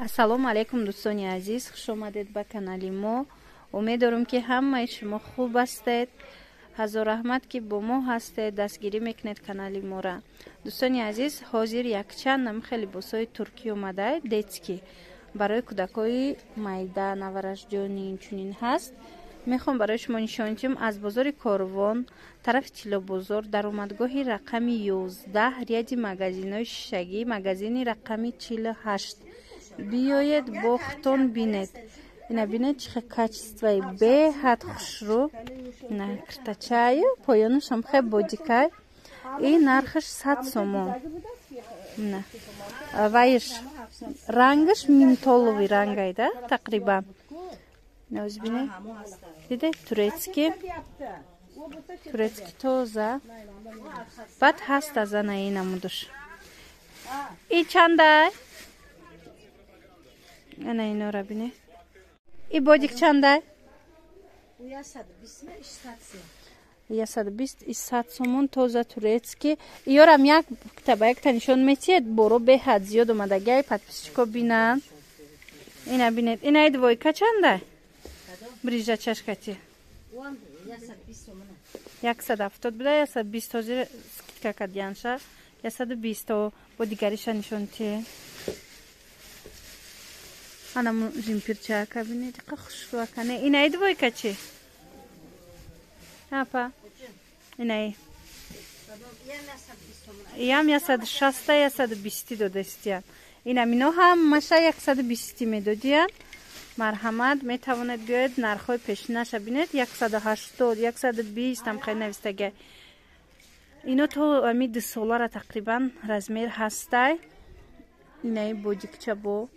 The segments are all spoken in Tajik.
Ассалому алайкум, дӯстони азиз, хуш омадед ба канали мо. Умед дорам, ки ҳамаи шумо хуб ҳастед. Ҳазор раҳмат, ки бо мо ҳастед, дастгирӣ мекунед канали мора. Дӯстони азиз, ҳозир якчанд намхел либосҳои туркӣ омада, детский, барои кӯдакҳои майда, новорождённый, инчунин ҳаст. Мехоҳам барои шумо нишон диҳам. Аз бозори Корвон, тарафи Тиллобозор, даромадгоҳи рақами 11, ряди магазинҳои шишагӣ, магазини рақами 48 биёед, бо худтон бинед. Ина бинед, чӣ хел качествои беҳад хушрӯ. Ина киртачаю поёнашам хе бодикай. И нархаш 100 сомон. Ина вайш рангаш ментоловый рангайда тақрибан. Ноз бинед, диде, турецкий, турецкий, тоза. Баъд ҳаст аз анаи намудуш. И чандай? Ана инора бинед. И бодик чандай? 120, и 100 сомон, тоза турецкий. Иёрам як ба якта нишон метиҳед. Боро беҳад зиёд омадагиай, подписчико бинанд. Ина бинед, инаи двойка чандай? Брижачашкати 170 буда, 120, ҳозир скидка кардиянша, 120. Бо дигариша нишон тиҳед. Анаму жимпирчака бинед, иқа хушрӯакане. Инаи двойка чи, апа? Инаи ям 160-а, 120-и додастиян. Инам ино ҳамаша 120-и медодиян. Марҳамат, метавонед биёед, нархҳои пешинаша бинед: 180, 120 ам хеле навистага. Ино то ами 2 солара тақрибан размер ҳастай. Инаи бодикча бо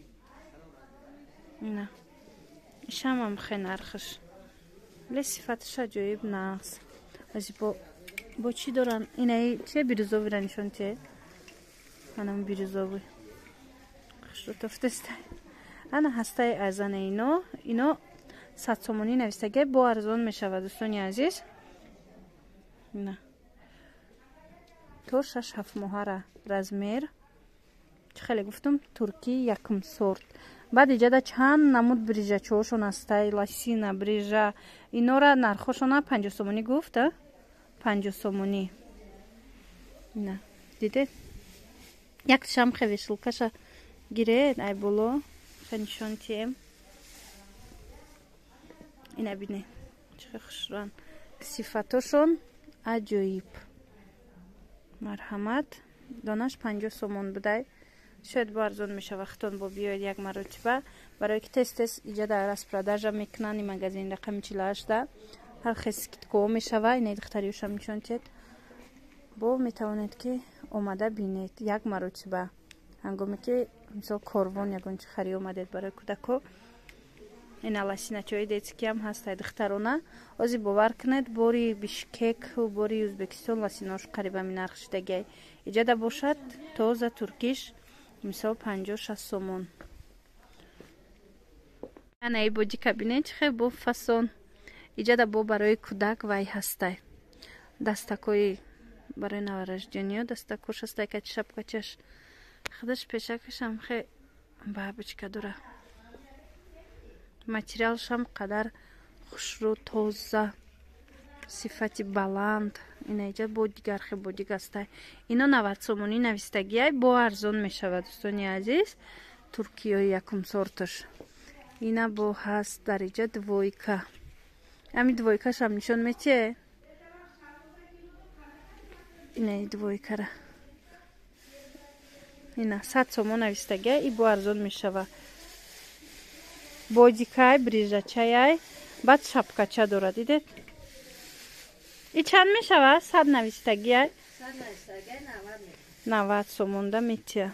ина ишамам хе нархаш, ле сифаташ аҷоиб нағз. Ази бо чӣ доран? Инаи че, бирюзовыйра нишон тиҳед. Анам бирюзовый хушрӯтофтестай. Ана ҳастаи азана. Ино 100 сомонӣ навистагай, бо арзон мешавад, дӯстони азиз. Ина то 6-7 моҳара размер. Чӣ хеле гуфтум, туркӣ, якум сорт. Баъд иҷада чанд намуд брижачоошон ҳастай, лосина, брижа. Инора нархошона 50 сомонӣ гуфт, 50 сомонӣ. Ина дидед, якташам хе вешалкаша гиред, ай боло хе нишон тием. Ина бинед, чӣ хе хушрӯан, сифатошон аҷоиб. Марҳамат, донаш 50 сомон будай, шояд бо арзон мешава. Хитон бо биёед як маротиба, барое ки тез тез иҷада распродажа мекунанд. Ин магазин рақами 48-да ҳар хел скидкаҳо мешава. Инаи духтариёшам нишон тиҳед. Бо метавонед, ки омада бинед як маротиба, ҳангоме ки мисол Корвон ягон чи харӣ омадед барои кӯдако. Ина лосиначои детскийам ҳастай, духтарона. Ози бовар кунед, бори Бишкек, бори Ӯзбекистон лосинош қариб ҳамин нарх шидагиай. Иҷада бошад тоза туркиш, мисол, 50-60 сомон. Анаи бодика бинед, чӣ хел бо фасон. Иҷада бо барои кӯдак вай ҳастай, дастакҳои барои новорождённыйё, дастакош ҳастай, качи шапкачаш, худаш пешакашам хе бабочка дора. Материалшам қадар хушрӯ, тоза, сифати баланд. Инаиҷа бо дигар хе бодик ҳастай. Ино 90 сомонӣ навистагиай, бо арзон мешавад, дӯстони азиз, туркиёи якум сорташ. Ина бо ҳаст дар иҷа двойка. Ами двойкашам нишон метиҳе? Инаи двойкара, ина 100 сомон навистагиай, и бо арзон мешава. Бодикай, брижачаяй, баъд шапкача дорад, дидед? И чанд мешава? 100 навистагиай, 90 сомонда метия.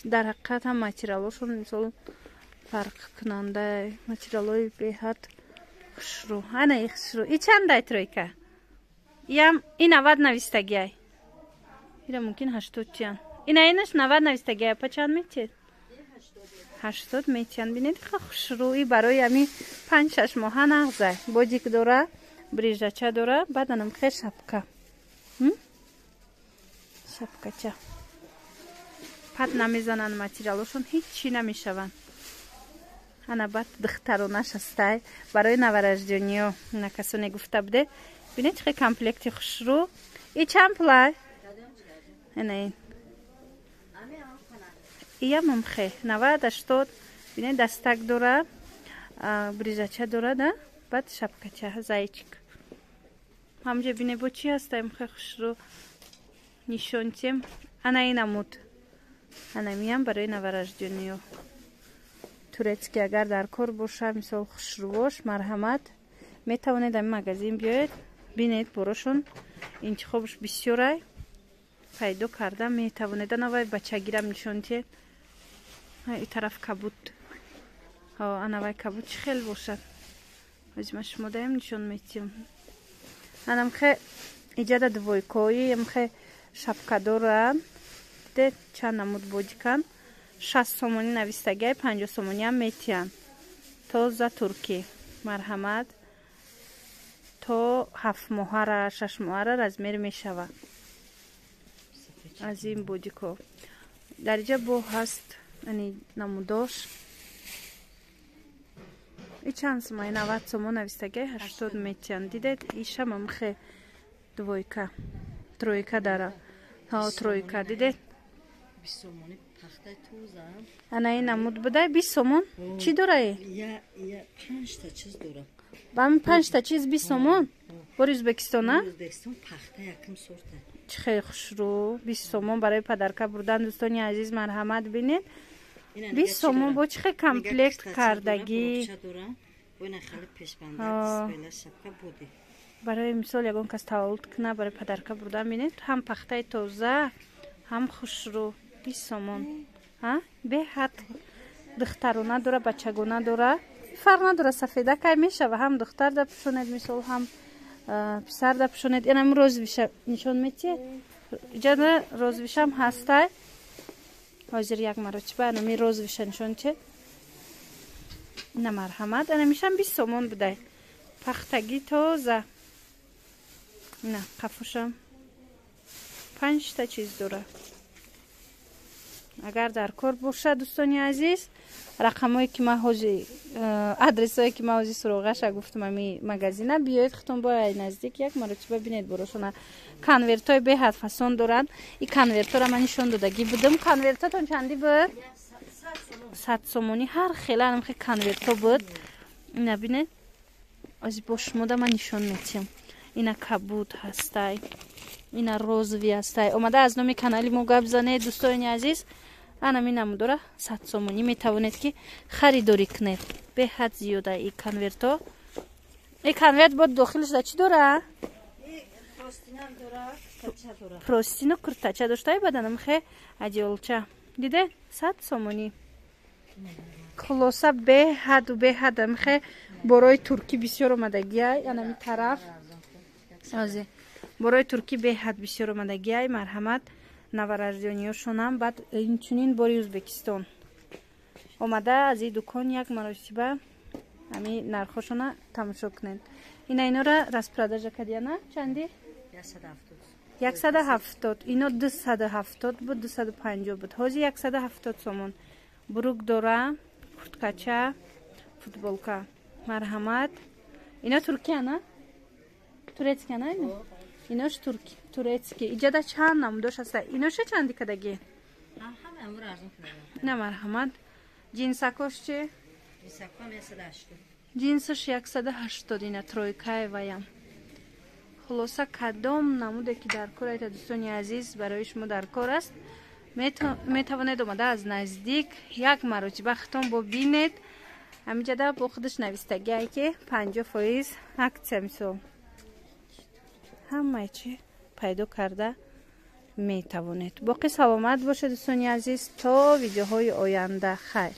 Дар ҳақиқат ҳам материалошон мисол фарқкунанда, материалҳои беҳад хушрӯ. Ана и хушрӯ, и чандай тройка? Иам и 90 навистагиай, ира мумкин 80 тиян. Ина инаш 90 навистагиай, па чанд метиҳед? 80 метиҳанд. Бинед, ха хушрӯӣ, барои ами 5-6 моҳа нағзай. Бодик дора, брижача дора, баъд анам хе шапка, шапкача. Пат намезананд материалошон, ҳеҷ чӣ намешаванд. Ана баъд духтаронаш ҳастай барои новорождённыйё. На касоне гуфта буде. Бинед, чӣ хел комплекти хушрӯ. И чанд пулай? Ана ин. Иямамхе 90-80. Бинед, дастак дора, брижача дора да, баъд шапкача, зайчик. Ҳамҷа бине, бо чӣ ҳастай, мхе хушрӯ нишонтем. Ана ин амуд. Анамиям барои новорождённыйё. Турецкий агар дар кор боша, мисол хушрӯбош, марҳамат, метавонед ами магазин биёед, бинед борошон, интихобш бисёрай, пайдо карда метавонед. Анавай бачагирам нишонтед. И тараф кабуд, анавай кабуд чӣ хел бошад, ҳозир ман шумо даем нишон метиҳам. Анамхе иҷада двойкои амхе шапкадора, дидед, чанд намуд бодикан. 60 сомонӣ навистагиай, 50 сомониам метиҳанд. Тоза туркӣ, марҳамат. То 7 моҳара, 6 моҳара размер мешавад аз ин бодико. Дар иҷа бо ҳаст ани намудош. И чанд сомони? 90 сомон навистагиай, 80 метиҳанд. Дидед, ишамамхе двойка, тройка дара, тройка, дидед. Ана ин намуд будай, 20 сомон. Чӣ дораи? Ба ҳамин панҷта чиз 20 сомон. Бори Ӯзбекистона чӣ хеле хушрӯ, 20 сомон барои подарка бурдан. Дӯстони азиз, марҳамат, бинед, 20 сомон бо чӣ хел комплект кардагӣ. Барои мисол, ягон кас таваллуд кунад, барои подарка бурдан, бинед, ҳам пахтаи тоза, ҳам хушрӯ, 20 сомон. Беҳад духтарона дора, бачагона дора, фарқ надора, сафеда кай мешава, ҳам духтар да пӯшонед, мисол, ҳам писар да пӯшонед. Инам розовыйша нишон метиҳед. Иҷада розовыйшам ҳастай. Ҳозир як маротиба анами розовыйша нишон тиҳед. Ина, марҳамат, анамишам 20 сомон будай, пахтагӣ тоза. Ина қафушам панҷта чиз дора. Агар дар кор бошад, дӯстони азиз, рақамое ки ман ҳози, адресое ки ман ҳози суроғаша гуфтам, ами магазина биёед, худтон бояд наздик як маротиба бинед борошона. Конвертҳои беҳад фасон доранд. И конвертҳоро ман нишон додагӣ будам. Конвертҳотон чанди буд? 100 сомонӣ. Ҳар хела анамхе конвертҳо буд. Ина бинед, ози бо шумода ман нишон метиҳам. Ина кабуд ҳастай, ина розовый ҳастай. Омада аз номи канали мо гап занед, дӯстони азиз. Анами намудора 100 сомонӣ метавонед ки харидорӣ кунед. Беҳад зиёда и конвертҳо. И конверт бо дохилаш да чӣ дора? Простыну, куртача доштаи, баданамхе одеялча. Диде, 100 сомонӣ. Хулоса, беҳаду беҳад амхе борои туркӣ бисёр омадагиай. Анами тараф борои туркӣ беҳад бисёр омадагиай. Марҳамат, новорождённыйёшонам, баъд инчунин бори Ӯзбекистон. Омада аз и дукон як маротиба ами нархошона тамошо кунед. Ина инора распродажа кардияна, чанди? 170. Ино 270 буд, 250 буд, ҳозир 170 сомон. Брюк дора, курткача, футболка. Марҳамат, ино туркия на, турецкия на, инош турецкий. Иҷада чанд намудош ҳаста. Иноша чанди кадаги? На, марҳамат. Ҷинсакош чи? Ҷинсаш 180. Ина тройкае ваям. Хулоса, кадом намуде ки дар кор айта, дӯстони азиз, барои шумо дар кор аст, метавонед омада аз наздик як маротиба хитон бо бинед. Ҳамиҷада бо худаш навистагиае ки 50% акция. Мисол, ҳамаи чи пайдо карда метавонед. Боқӣ саломат бошед, дӯстони азиз, то видеоҳои оянда. Хайр.